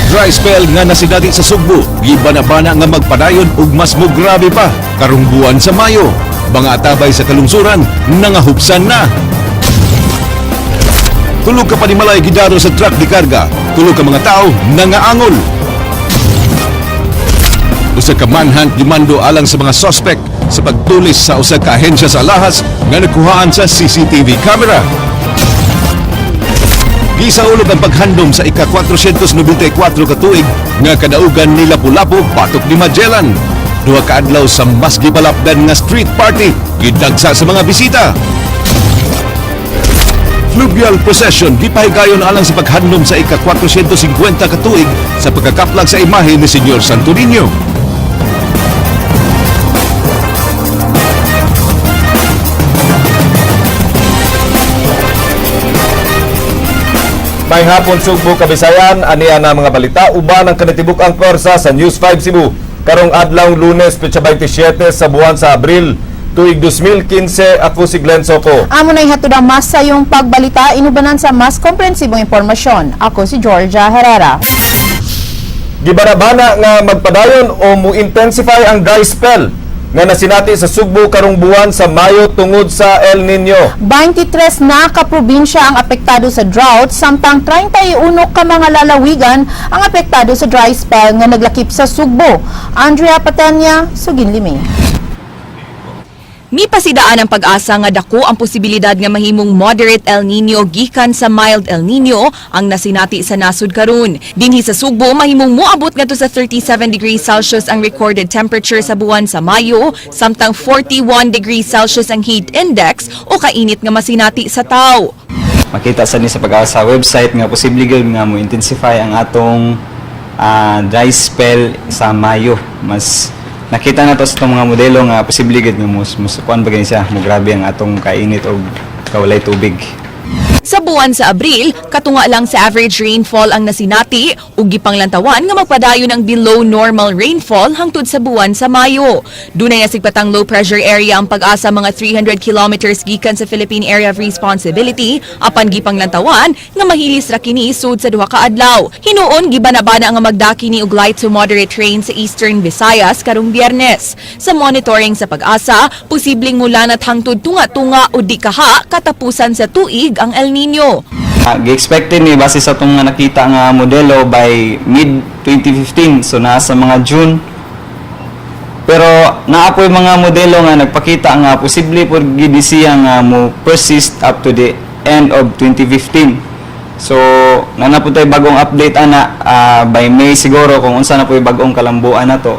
Dry spell nga nasinati sa Sugbo, gibana-bana nga magpadayon ug mas mugrabe pa karong buwan sa Mayo. Mga atabay sa kalungsuran nangahupsan na. Tulo ka panimalay gidaro sa truck di karga, tulo ka mga tao nangaangol. Usa ka manhunt gimando alang sa mga suspect sa pagtulis sa usa ka ahensya sa Alahas nga nakuhaan sa CCTV camera. Gisaulog ang paghandom sa ika-494 ka tuig nga kadaugan ni Lapu-Lapu batok ni Magellan. Duha ka adlaw sa mas gipalapdan nga street party gidagsa sa mga bisita. Fluvial procession gipahigayon alang sa paghandom sa ika-450 ka tuig sa pagkakaplag sa imahe ni Señor Santo Niño. May hapon, Sugbo, Kabisayan, aniya na mga balita uban ang kanitibuk ang pwersa sa News 5 Cebu. Karong adlaw Lunes, petsa 27 sa buwan sa Abril, tuig 2015, ako si Glenn Soco. Amo na ihatod ang mas sayong pagbalita inubanan sa mas komprehensibong impormasyon. Ako si Georgia Herrera. Gibanabana nga magpadayon o mo-intensify ang dry spell nga nasinati sa Sugbo karong buwan sa Mayo tungod sa El Nino. 23 na kaprobinsya ang apektado sa drought samtang 31 ka mga lalawigan ang apektado sa dry spell nga naglakip sa Sugbo. Andrea Patenya, Sugin Limi. Mipasidaan ang Pag-asa nga dako ang posibilidad nga mahimong moderate El Nino gikan sa mild El Nino ang nasinati sa nasod karon. Dinhi sa Sugbo, mahimong moabot ngadto sa 37 degrees Celsius ang recorded temperature sa buwan sa Mayo, samtang 41 degrees Celsius ang heat index o kainit nga masinati sa tao. Makita sa ni sa Pag-asa website nga posible gyud nga mo intensify ang atong dry spell sa Mayo. Mas nakita na to sa itong mga modelo nga posible gyud nga mus kuan ba gani siya, mo grabe ang atong kainit og kawalay tubig. Sa buwan sa Abril, katunga lang sa average rainfall ang nasinati ug gipanglantawan nga magpadayon ang below normal rainfall hangtod sa buwan sa Mayo. Dunay nasigpatang low pressure area ang Pag-asa mga 300 kilometers gikan sa Philippine Area of Responsibility, apan gipanglantawan nga mahilis ra kini sud sa duha ka adlaw. Hinuon gibanabana nga magdaki ni og light to moderate rain sa Eastern Visayas karong Biyernes. Sa monitoring sa Pag-asa, posibleng mulanat hangtod tunga-tunga o di kaha katapusan sa tuig ang El Nino. Gi-expected ni base sa atong nga nakita nga modelo by mid 2015, so nasa mga June, pero naa po'y mga modelo nga nagpakita nga posible pod gid siya nga mo persist up to the end of 2015. So naa na po tay bagong update ana by May siguro kung unsa na po'y bagong kalambuan na to.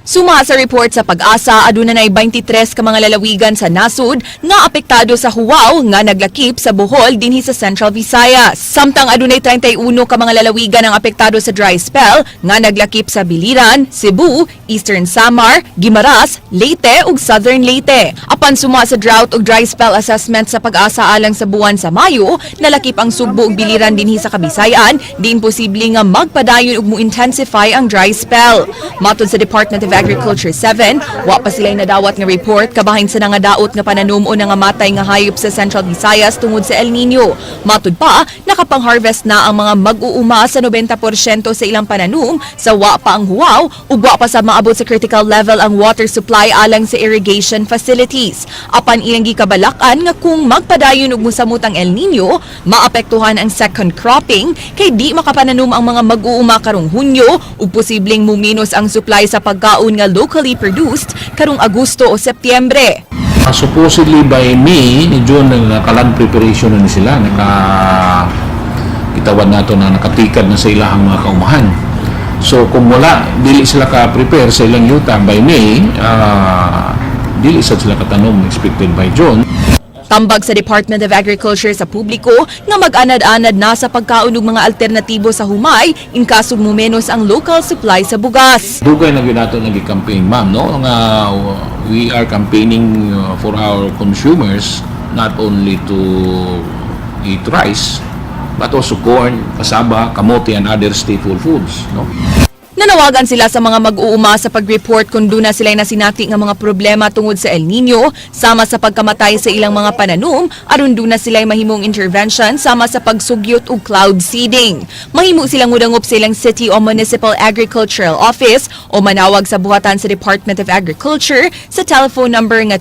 Suma sa report sa Pag-asa, aduna nay 23 ka mga lalawigan sa nasod nga apektado sa huwaw nga naglakip sa Bohol dinhi sa Central Visayas. Samtang adunay 31 ka mga lalawigan ang apektado sa dry spell nga naglakip sa Biliran, Cebu, Eastern Samar, Guimaras, Leyte ug Southern Leyte. Apan suma sa drought ug dry spell assessment sa Pag-asa alang sa buwan sa Mayo, nalakip ang Sugbo ug Biliran dinhi sa Kabisayan, di imposible nga magpadayon ug mo-intensify ang dry spell. Matod sa Department of Agriculture 7, wa pa sila nadawat nga report kabahin sa nangadaot nga pananom o nangamatay nga hayop sa Central Visayas tungod sa El Nino. Matud pa, nakapang-harvest na ang mga mag-uuma sa 90% sa ilang pananom sa wa pa ang huwaw ug wa pa sa maabot sa critical level ang water supply alang sa irrigation facilities. Apan ilang gikabalakan nga kung magpadayon og mosamot ang El Nino, maapektuhan ang second cropping kay di makapananom ang mga mag-uuma karong Hunyo ug posibleng muminos ang supply sa pagkaon nga locally produced karong Agosto o Setyembre. Supposedly by May, June, naka-land preparation na ni sila. Naka, kitawan nato na nakatikad na sa ilahang mga kaumahan. So kung wala, dili sila ka-prepare sa ilang yuta by May, dili sad sila katanom expected by June. Tambag sa Department of Agriculture sa publiko nga mag-anad-anad na sa pagkaon og mga alternatibo sa humay in kaso mumenos ang local supply sa bugas. Dugay na gyud nato nag-campaign, ma'am, no? Nga we are campaigning for our consumers not only to eat rice but also corn, cassava, kamote and other staple foods, no? Nanawagan sila sa mga mag-uuma sa pag-report kung duna sila'y nasinati nga mga problema tungod sa El Nino, sama sa pagkamatay sa ilang mga pananom, aron duna sila'y mahimong intervention sama sa pagsugyot og cloud seeding. Mahimo silang mudangop sa ilang city o municipal agricultural office o manawag sa buhatan sa Department of Agriculture sa telephone number nga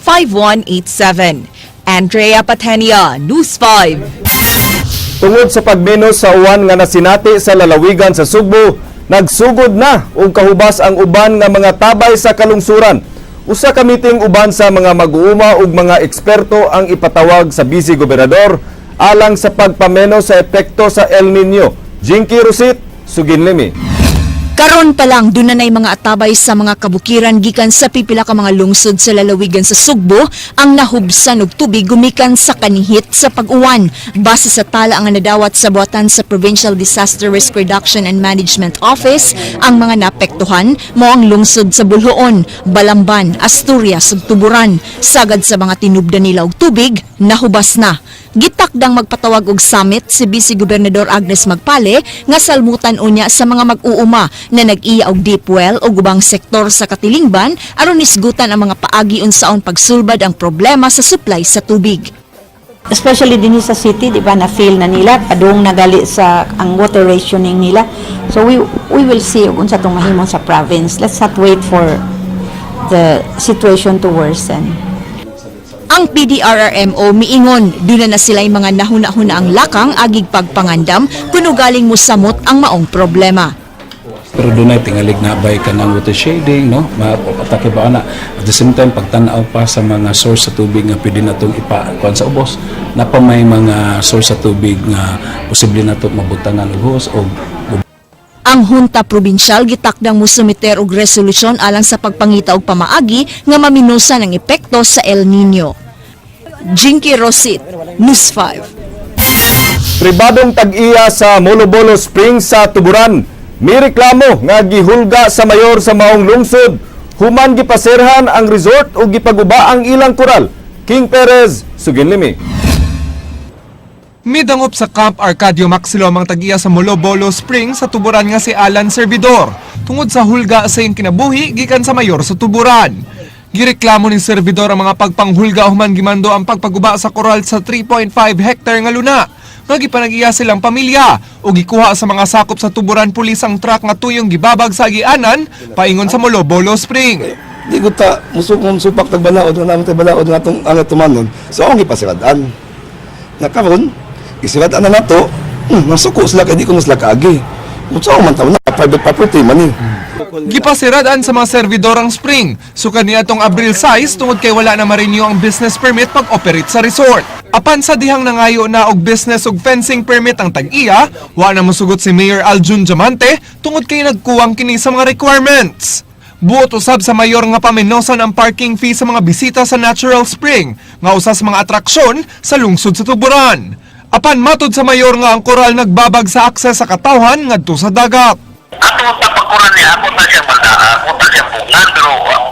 268-5187. Andrea Patenia, News 5. Tungod sa pagmenos sa uwan nga nasinati sa lalawigan sa Sugbo, nagsugod na og kahubas ang uban nga mga tabay sa kalungsuran. Usa ka meeting uban sa mga mag-uuma ug mga eksperto ang ipatawag sa Vice Gobernador alang sa pagpamenos sa epekto sa El Nino. Jinky Rosit, Suginlimi. Karon pa lang duna nay mga atabay sa mga kabukiran gikan sa pipila ka mga lungsod sa lalawigan sa Sugbo ang nahubsan og tubig gumikan sa kanihit sa pag-uwan. Base sa tala ang nadawat sa buhatan sa Provincial Disaster Risk Reduction and Management Office, ang mga naapektuhan mao ang lungsod sa Boljoon, Balamban, Asturias ug Tuburan. Sagad sa mga tinubdan nila og tubig, nahubas na. Gitakdang magpatawag og summit si Vice Gobernador Agnes Magpale nga salmutan unya sa mga mag-uuma na nag-iya og deep well o ubang sektor sa katilingban aron nisgutan ang mga paagi unsaon pagsulbad ang problema sa supply sa tubig. Especially din sa city, di ba, na feel na nila, padung nagali sa ang water rationing nila. So we will see kung unsa tong mahimo sa province. Let's not wait for the situation to worsen. Ang PDRRMO miingon, duna na sila'y mga nahuna-huna ang lakang agig pagpangandam kuno galing mosamot ang maong problema. Pero dunay tingalig na bay kanang water shading, no? Maatake ba ana? At the same time, pagtan-aw pa sa mga source sa tubig nga pwede natong ipa kuan sa ubos, napa may mga source sa tubig nga posible nato mabutangan og hose o Ang Hunta Probinsyal gitakdang musumiter og resolusyon alang sa pagpangita og pamaagi nga maminusan ang epekto sa El Nino. Jinky Rosit, News 5. Pribadong tag-iya sa Molobolo Springs sa Tuburan, may reklamo nga gihulga sa mayor sa maong lungsod human gipaserhan ang resort ug gipaguba ang ilang koral. King Perez, Suginlimi. Midangop sa Camp Arcadio Maxilom ang tag-iya sa Molobolo Spring sa Tuburan nga si Alan Servidor tungod sa hulga sa iyang kinabuhi gikan sa mayor sa Tuburan. Gireklamo ni Servidor ang mga pagpanghulga human gimando ang pagpaguba sa koral sa 3.5 hectare nga luna nga gipanag-iya silang pamilya o gikuha sa mga sakop sa Tuburan Pulis ang truck nga tuyong gibabag sa agianan paingon sa Molobolo Spring. Di ko ta musupak tag balaod na naman tay balaod nga atong ang tumanon. So akong gipasirad-an. Na karon gisirad-an na nato. Nasuko sila kay di ko na sila kaagi. Unsa man taon na private property man ni. Gipasirad-an sa mga servidor ang spring. Sukad niadtong Abril 6 tungod kay wala na ma-renew ang business permit pag-operate sa resort. Apan sa dihang nangayo na og business ug fencing permit ang tag-iya, wa na mosugot si Mayor Aljun Diamante tungod kay nagkuwang kini sa mga requirements. Buot usab sa mayor nga pamenosan ang parking fee sa mga bisita sa Natural Spring, nga usa sa mga atraksyon sa lungsod sa Tuburan. Apan matod sa mayor nga ang koral nagbabag sa akses sa katawhan ngadto sa dagat. Ato sa pagkuran niya, ako ta siya banda, ako ta siya pungan, pero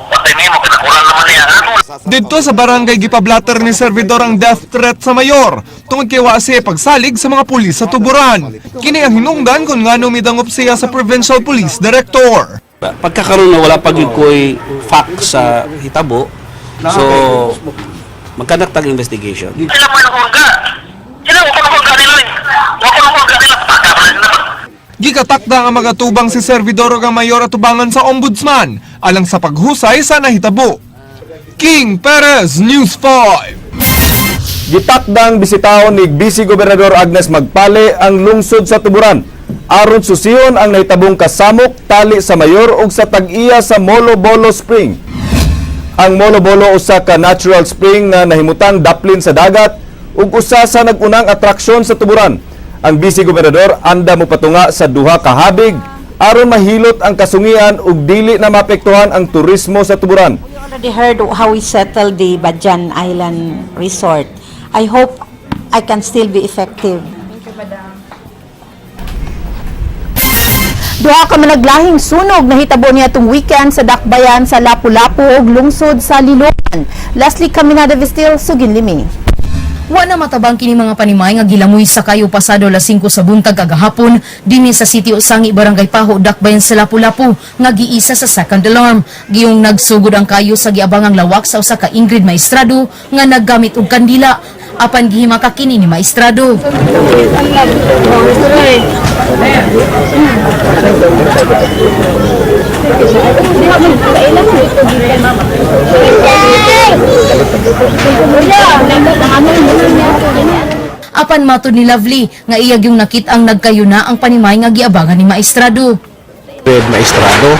patay nimo kinakuran naman niya. Ano? Didto sa barangay, gipablatter ni Servidor ang death threat sa mayor tungod kay wa siya pagsalig sa mga pulis sa Tuburan. Kini ang hinungdan kung ngano midangop siya sa Provincial Police Director. Pagkakaroon na wala pa gyud ko'y fact sa hitabo, so magkanak tag investigation. Sila pa nahulga. Sila wa ko nahulga nila eh. Wa ko nahulga nila. Pagka pa sila. Gikatakda nga magatubang si Servidor ug ang mayor atubangan sa ombudsman alang sa paghusay sa nahitabo. King Perez, News 5. Gitakdang bisitahon ni Vice Gobernador Agnes Magpale ang lungsod sa Tuburan aron susiyon ang nahitabong kasamok tali sa mayor ug sa tag-iya sa Molobolo Spring. Ang Molobolo usa ka natural spring nga nahimutang daplin sa dagat ug usa sa nag-unang atraksyon sa Tuburan. Ang Vice Gobernador anda mopatunga sa duha ka habig aron mahilot ang kasungian ug dili na maapektuhan ang turismo sa Tuburan. We already heard how we settled the Bajan Island Resort. I hope I can still be effective. Duha ka managlahing sunog nahitabo niadtong weekend sa Dakbayan sa Lapu-Lapu ug lungsod sa Liloan. Leslie Caminada Vistil, Suginlimi. Wa na matabang kini mga panimay nga gilamoy sa kayo pasado alas 5 sa buntag kagahapon dinhi sa Sitio Sangi, Barangay Paho, Dakbayan sa Lapu-Lapu nga giisa sa second alarm. Giyong nagsugod ang kayo sa giabangang lawak sa usa ka Ingrid Maestrado nga naggamit og kandila, apan gihimaka kini ni Maestrado. Apan matod ni Lovely nga iyag yung nakit-ang nagkayo na ang panimay nga giabangan ni Maestrado. Red Maestrado.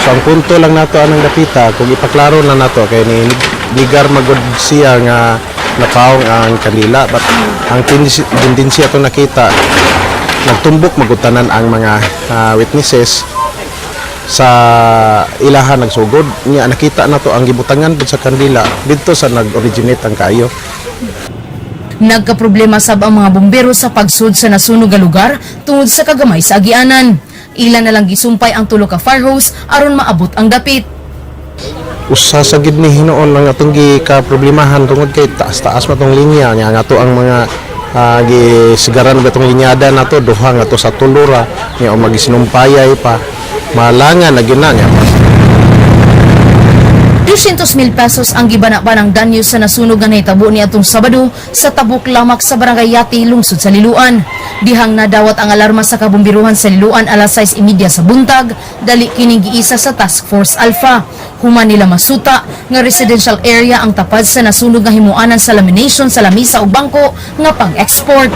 So ang punto lang nato anang dapita kung ipaklaro na nato kay ni ligar magud siya nga napaong ang kanila, but ang tendency atong nakita, nagtumbok magud tanan ang mga witnesses sa ilahan nagsugod niya. Nakita nato ang gibutangan pud sa kandila didto sa nag-originate ang kayo. Nagkaproblema sab ang mga bumbero sa pagsud sa nasunog nga lugar tungod sa kagamay sa agianan. Ila na lang gisumpay ang tulo ka fire hose aron maabot ang dapit. Usa sa gid ni hinuon ang atong gi ka problemahan tungod kay taas-taas man tong linya nga nga ato ang mga gisigaran ba tong linyada nato, duha nga to sa tulura nya o magisinumpayay pa, malangan na gyud na niya. 200 mil pesos ang gibana-banang danyo sa nasunog nga nahitabo ni atong Sabado sa Tabuk Lamak sa Barangay Yati, lungsod sa Liloan. Dihang nadawat ang alarma sa kabumbiruhan sa Liloan alas 6:30 sa buntag, dali kining giisa sa Task Force Alpha. Human nila masuta nga residential area ang tapad sa nasunog nga himuanan sa lamination sa lamisa ug bangko nga pang-export.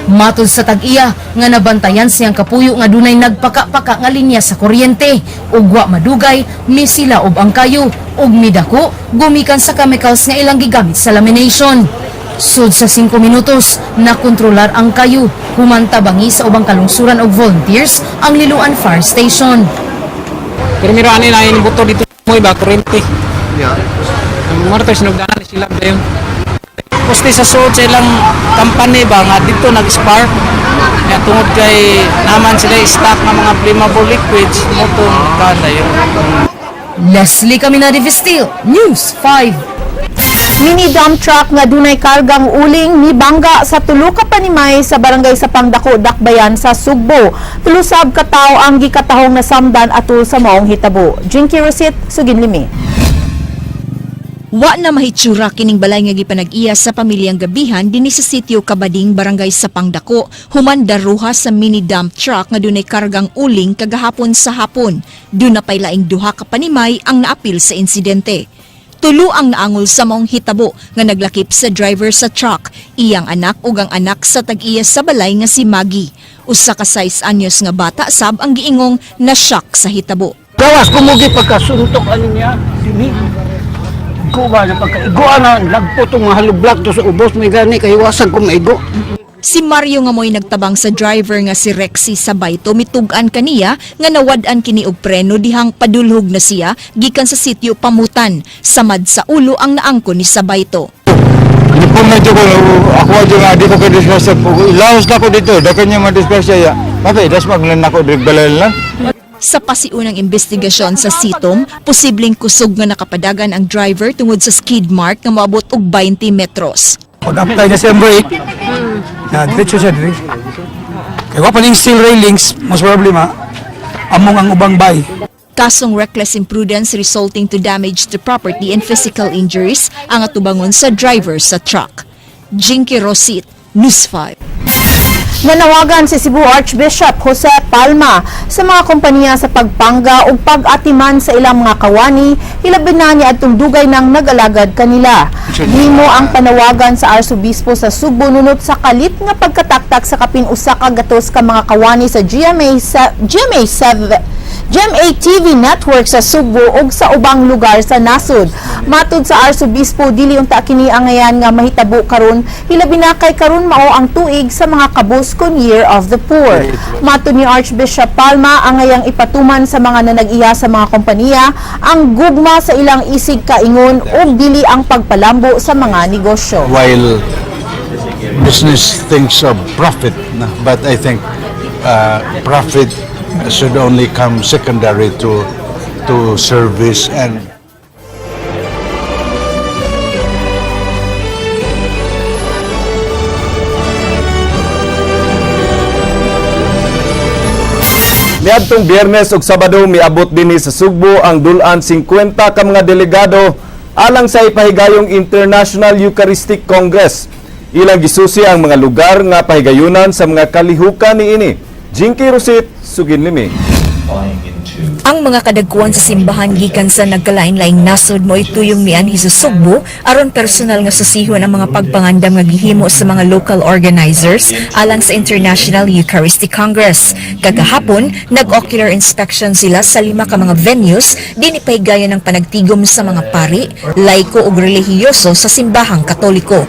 Matod sa tag-iya nga nabantayan siyang kapuyo nga dunay nagpaka-paka nga linya sa kuryente ug wa madugay misilaob ang kayo ug midako gumikan sa chemicals nga ilang gigamit sa lamination. Sud sa 5 minutos nakontrolar ang kayo human tabangi sa ubang kalungsuran og volunteers ang Liloan Fire Station. Pero miro ani na yung buto dito mo iba kuryente. Yeah. Ang mortar sinugdanan sila ba yun. Poste sa suod sa ilang company ba nga dito nag-spark. Nga tungod kay naman sila stock ng mga flammable liquids mo tong kada yun. Leslie Caminade Vestil, News 5. Mini dump truck nga dunay kargang uling mibangga sa tulo ka panimay sa Barangay Sapang Dako, Dakbayan sa Sugbo. Tulo sab ka tawo ang gikatahong nasamdan atul sa maong hitabo. Jinky Rosit, sugin limi. Wa na mahitsura kining balay nga gipanag-iya sa pamilyang Gabihan dinhi sa Sitio Kabading, Barangay Sapang Dako, human daruha sa mini dump truck nga dunay kargang uling kagahapon sa hapon. Duna pay laing duha ka panimay ang naapil sa insidente. Tulo ang naangol sa maong hitabo nga naglakip sa driver sa truck, iyang anak ug ang anak sa tag-iya sa balay nga si Maggie. Usa ka 6 anyos nga bata sab ang giingong na shock sa hitabo. Gawas kumugi pagkasuntok ano niya, dini. Igo ba na pagkaigo na, lagpo itong mga halublak to sa ubos, may gani, kahiwasan ko maigo. Si Mario nga mo'y nagtabang sa driver nga si Rexy Sabayto mitug-an kaniya nga nawad-an kini og preno dihang padulhog na siya gikan sa sitio Pamutan. Samad sa ulo ang naangko ni Sabayto. Lipong na ko, ako adyo nga di ko kay disgrasya. Ilaos na ko dito, dakan niya madisgrasya ya. Mapay, das maglan ako direk balay lang. Sa pasiunang investigasyon sa sitom, posibleng kusog nga nakapadagan ang driver tungod sa skid mark nga moabot og 20 metros. Pag-apply na siya ang brake, na diretso siya dire. Kaya wa pa ning steel railings, most probably ma, among ang ubang bay. Kasong reckless imprudence resulting to damage to property and physical injuries ang atubangon sa driver sa truck. Jinky Rosit, News 5. Nanawagan si Cebu Archbishop Jose Palma sa mga kompanya sa pagpangga ug pag-atiman sa ilang mga kawani, hilabi na ni adtong dugay nang nag-alagad kanila. Himo ang panawagan sa Arsobispo sa Sugbo nunot sa kalit nga pagkataktak sa kapin 100 ka mga kawani sa GMA sa GMA 7 GMA TV Network sa Sugbo ug sa ubang lugar sa nasod. Matud sa Arsobispo, dili unta kini angayan nga mahitabo karon, hilabi na kay karon mao ang tuig sa mga kabus kon Year of the Poor. Matud ni Archbishop Palma, angayang ipatuman sa mga nanag-iya sa mga kompanya ang gugma sa ilang isig kaingon ug dili ang pagpalambo sa mga negosyo. While business thinks of profit, but I think profit should only come secondary to service and Niadtong Biyernes ug Sabado, miabot dinhi sa Sugbo ang dul-an 50 ka mga delegado alang sa ipahigayong International Eucharistic Congress. Ilang gisusi ang mga lugar nga pahigayunan sa mga kalihukan niini. Jinky Rosit, sugin limi. Ang mga kadagkuan sa simbahan gikan sa nagkalain-laing nasod mo'y tuyong mianhi sa Sugbo aron personal nga susihon ang mga pagpangandam nga gihimo sa mga local organizers alang sa International Eucharistic Congress. Kagahapon, nag-ocular inspection sila sa lima ka mga venues din ipahigayon ng panagtigom sa mga pari, laiko ug relihiyoso sa simbahang Katoliko.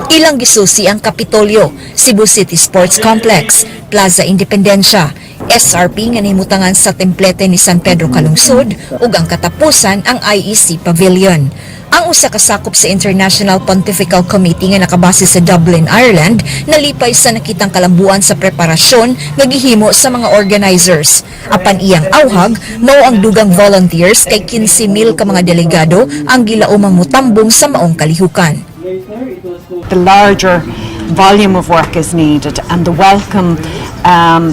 Ilang gisusi ang Kapitolyo, Cebu City Sports Complex, Plaza Independencia, SRP nga nahimutangan sa templete ni San Pedro Calungsod ug ang katapusan ang IEC Pavilion. Ang usa ka sakop sa International Pontifical Committee nga nakabase sa Dublin, Ireland, nalipay sa nakitang kalambuan sa preparasyon nga gihimo sa mga organizers. Apan iyang awhag, mao ang dugang volunteers kay 15,000 ka mga delegado ang gilaumang mutambong sa maong kalihukan. The larger volume of work is needed and the welcome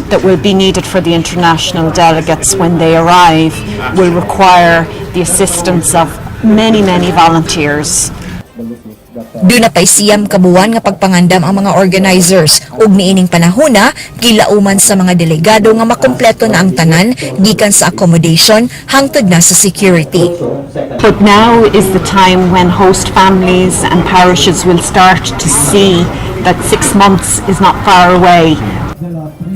that will be needed for the international delegates when they arrive will require the assistance of many, many volunteers. Duna pay 9 ka buwan nga pagpangandam ang mga organizers ug niining panahona gilauman sa mga delegado nga makumpleto na ang tanan gikan sa accommodation hangtod na sa security. But now is the time when host families and parishes will start to see that 6 months is not far away.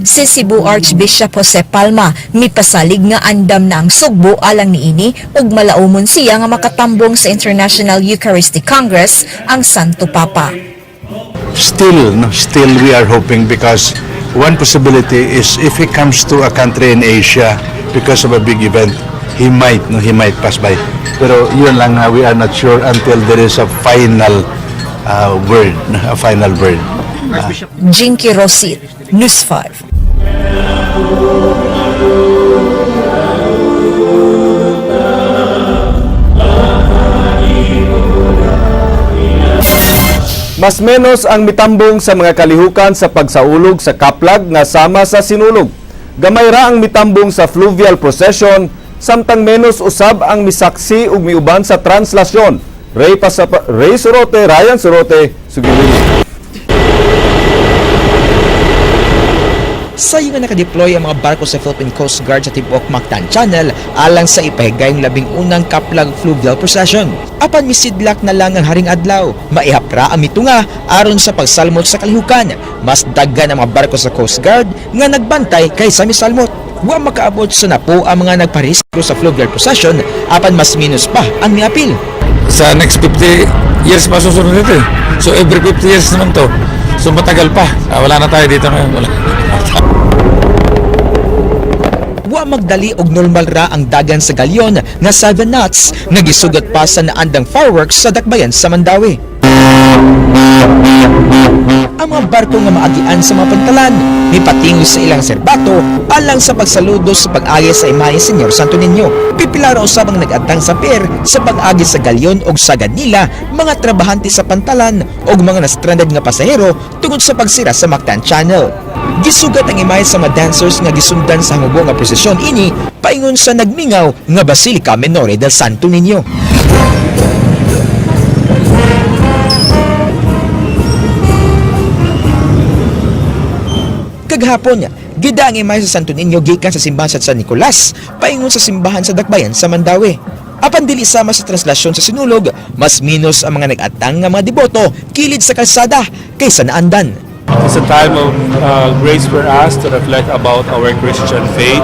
Si Cebu Archbishop Jose Palma mipasalig nga andam na ang Sugbo alang niini ug malaumon siya nga makatambong sa International Eucharistic Congress ang Santo Papa. Still, no, still we are hoping because one possibility is if he comes to a country in Asia because of a big event, he might, no, he might pass by. Pero yun lang, we are not sure until there is a final word, no, a final word. Jinky Rosit, News 5. Mas menos ang mitambong sa mga kalihukan sa pagsaulog sa kaplag nga sama sa sinulog. Gamay ra ang mitambong sa fluvial procession, samtang menos usab ang misaksi ug miuban sa translasyon. Ray Sorote, Ryan Sorote, sugilin. Sayo nga nakadeploy ang mga barko sa Philippine Coast Guard sa tibuok Mactan Channel alang sa ipahigayong 11 kaplag fluvial procession. Apan misidlak na lang ang Haring Adlaw, maihapra ang mitunga aron sa pagsalmot sa kalihukan. Mas daghan ang mga barko sa Coast Guard nga nagbantay kaysa misalmot. Wa makaabot sa napo ang mga nagparehistro sa fluvial procession, apan mas minus pa ang miapil. Sa next 50 years pa susunod ito eh. So every 50 years naman to. So matagal pa. Wala na tayo dito ngayon. Wala. Wa magdali og normal ra ang dagan sa galyon nga 7 knots nga gisugat pa sa naandang fireworks sa dakbayan sa Mandaue. Ang mga barko nga maagian sa mga pantalan mipatingog sa ilang serbato alang sa pagsaludo sa pag-agi sa imahe Señor Santo Niño. Pipila ra usab ang nag-atang sa pier sa pag-agi sa galyon og sagad nila mga trabahante sa pantalan og mga na-stranded nga pasahero tungod sa pagsira sa Mactan Channel. Gisugat ang imahe sa mga dancers nga gisundan sa hangubo nga prosesyon ini paingon sa nagmingaw nga Basilica Minore del Santo Niño. Kagahapon, gida ang imahe sa Santo Niño gikan sa simbahan sa San Nicolas paingon sa simbahan sa Dakbayan sa Mandaue. Apan dili sama sa translasyon sa sinulog, mas minus ang mga nag-atang nga mga deboto kilid sa kalsada kaysa naandan. It's a time of grace for us to reflect about our Christian faith,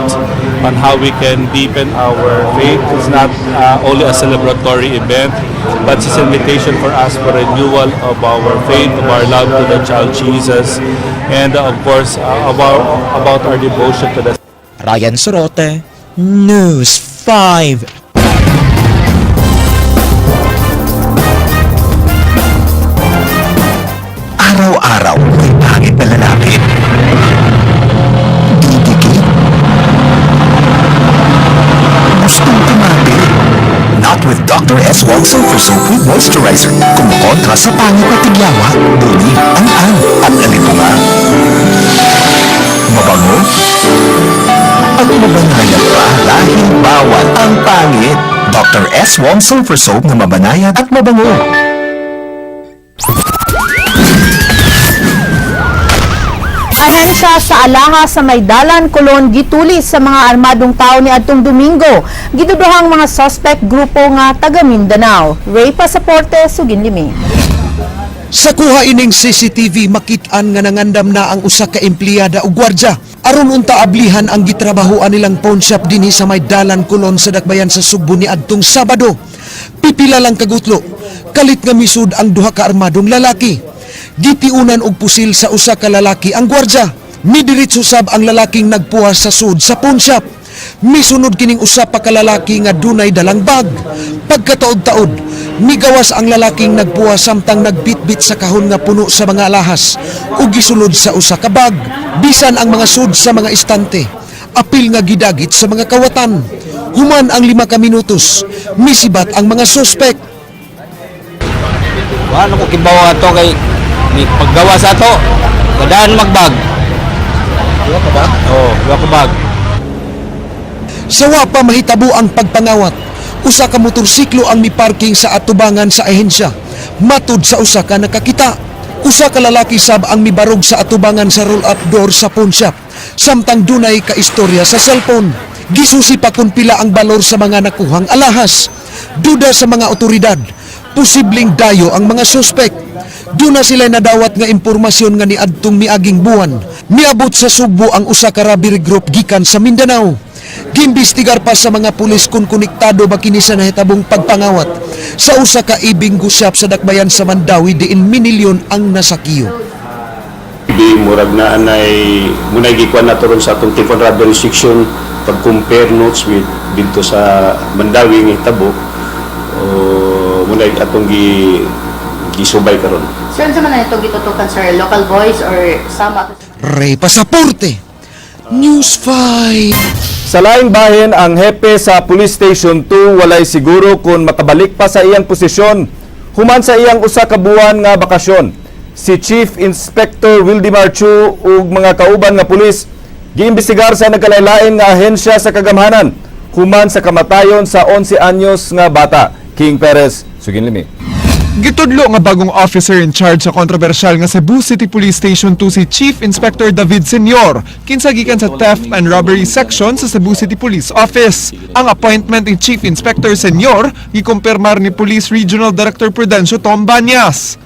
on how we can deepen our faith. It's not only a celebratory event, but it's an invitation for us for renewal of our faith, of our love to the child Jesus, and of course about our devotion to the Ryan Sorote, News 5. Araw-araw may pangit na lalaki. Didikit. Gustong tumabi. Not with Dr. S. Wong Sulfur Soap with Moisturizer. Kumukontra sa pangit na tigyawa, dumi, ang-ang, at alitunga. Mabango? At mabango. Aswang Sulfur Soap na mabanayad at mabango. Ahensya sa Alaha sa Maydalan, Colon, gituli sa mga armadong tao ni adtong Domingo. Giduduhang mga suspect grupo nga taga Mindanao. Ray Pasaporte, Suginlimi. Sa kuha ining CCTV, makit-an nga nangandam na ang usa ka empleyada o gwardya aron unta ablihan ang gitrabahoan nilang pawn shop dinhi sa Maydalan, Colon sa dakbayan sa Sugbo ni adtong Sabado. Pipila lang kagutlo, kalit nga misud ang duha ka armadong lalaki. Gitiunan og pusil sa usa ka lalaki ang gwardya. Midiretso sab ang lalaking nagpuwas sa sud sa pawn shop. Misunod kining usa pa ka lalaki nga dunay dalang bag. Pagkataod-taod, migawas ang lalaking nagpuwas samtang nagbitbit sa kahon nga puno sa mga alahas ug gisulod sa usa ka bag. Bisan ang mga sud sa mga istante, apil nga gidagit sa mga kawatan. Human ang 5 ka minutos, misibat ang mga suspek. Wala ko kibaw ato kay ni paggawa sa ato. Kadaan magbag. Duha ka bag? Oo, duha ka bag. Sa wa pa mahitabo ang pagpangawat, usa ka motorsiklo ang miparking sa atubangan sa ahensya. Matud sa usa ka nakakita. Usa ka lalaki sab ang mibarog sa atubangan sa roll-up door sa pawn shop. Samtang dunay ka istorya sa cellphone. Gisusi pa kung pila ang balor sa mga nakuhang alahas. Duda sa mga otoridad, posibleng dayo ang mga suspek. Duna sila nadawat nga impormasyon nga niadtong miaging buwan. Miabot sa Sugbo ang usa ka robbery group gikan sa Mindanao. Giimbestigar pa sa mga pulis kung konektado ba kini sa nahitabong pagpangawat sa usa ka e-bingo shop sa dakbayan sa Mandaue diin minilyon ang nasakiyo. Di murag na anay munay gikuan nato ron sa atong thief and robbery section, pag-compare notes with didto sa Mandaue nga hitabo o munay atong gi gisubay karon. Sir, unsa man na ito gitutukan, sir? Local boys or sama? Ray Pasaporte, News 5. Sa laing bahin, ang hepe sa Police Station 2 walay siguro kung makabalik pa sa iyang posisyon human sa iyang usa ka buwan nga bakasyon. Si Chief Inspector Wildemar Chu ug mga kauban nga pulis giimbestigar sa nagkalain nga ahensya sa kagamhanan human sa kamatayon sa 11 anyos nga bata. King Perez, Suginlimi. Gitudlo nga bagong officer in charge sa kontrobersyal nga Cebu City Police Station 2 si Chief Inspector David Senor, kinsa gikan sa Theft and Robbery Section sa Cebu City Police Office. Ang appointment ni Chief Inspector Senor gikumpirmar ni Police Regional Director Prudencio Tom Banyas.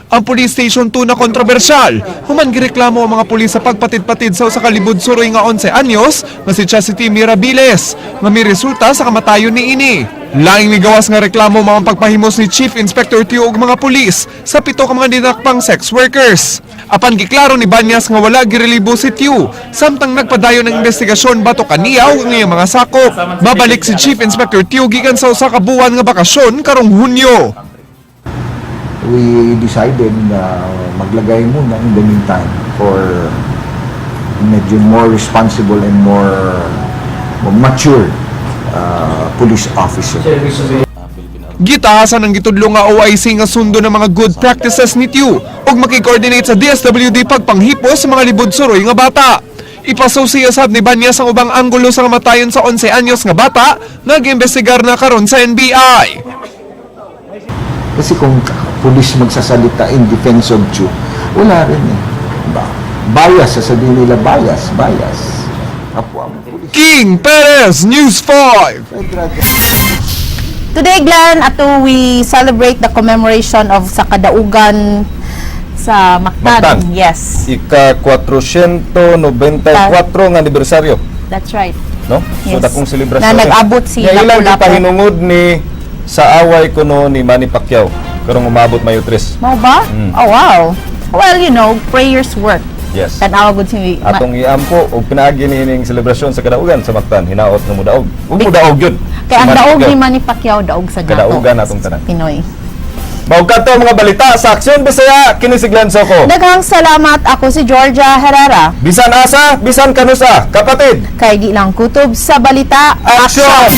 Ang Police Station 2 na kontrobersyal, human gireklamo ang mga pulis sa pagpatid-patid sa usa ka libod suroy nga 11 anyos nga si Chastity Mirabilis, nga miresulta sa kamatayon ni ini. Laing migawas nga reklamo mga pagpahimos ni Chief Inspector Tio ug mga pulis sa pito ka mga dinakpang sex workers. Apan giklaro ni Banyas nga wala girelibo si Tiu samtang nagpadayon ng investigasyon batok kaniya ug ang iyang mga sakop. Mabalik si Chief Inspector Tiu gikan sa usa ka buwan nga bakasyon karong Hunyo. We decided na maglagay muna in the meantime for medyo more responsible and more mature police officer. Gitahasan ang gitudlo nga OIC nga sundo ng mga good practices ni Tiu ug makikoordinate sa DSWD pagpanghipos sa mga libod suroy nga bata. Ipasusi usab ni Banyas ang ubang anggulo sa kamatayon sa 11 anyos nga bata nga giimbestigar na karon sa NBI. Kasi kung police magsasalita in defense of Chu, wala rin eh. Ba? Bias, sasabihin nila bias, bias. Kapwa mo police. King Perez, News 5. Today, Glenn, ato we celebrate the commemoration of sa kadaugan sa Mactan. Mactan. Yes, Ika 494 nga anibersaryo, that's right. No? So Yes. dakong selebrasyon. Na nag-abot si Nga ilang Lapu-Lapu. gipahinungod ni sa away kuno ni Manny Pacquiao karong umabot Mayo 3. Mao ba? Mm. Oh, wow. Well, prayers work. Yes. Tanawa gud si Atong iampo og pinaagi niining selebrasyon sa kadaugan sa Mactan, hinaot nga mudaog. Ug mudaog yun. Kay ang Si Manny daog Pacquiao. ni Manny Pacquiao, daog sa nato. Kadaugan natong tanan. Pinoy. Mao kadto mga balita sa Aksyon Bisaya, kini si Glenn Soco. Daghang salamat, ako si Georgia Herrera. Bisan asa, bisan kanusa, kapatid. Kay di lang kutob sa balita. Aksyon!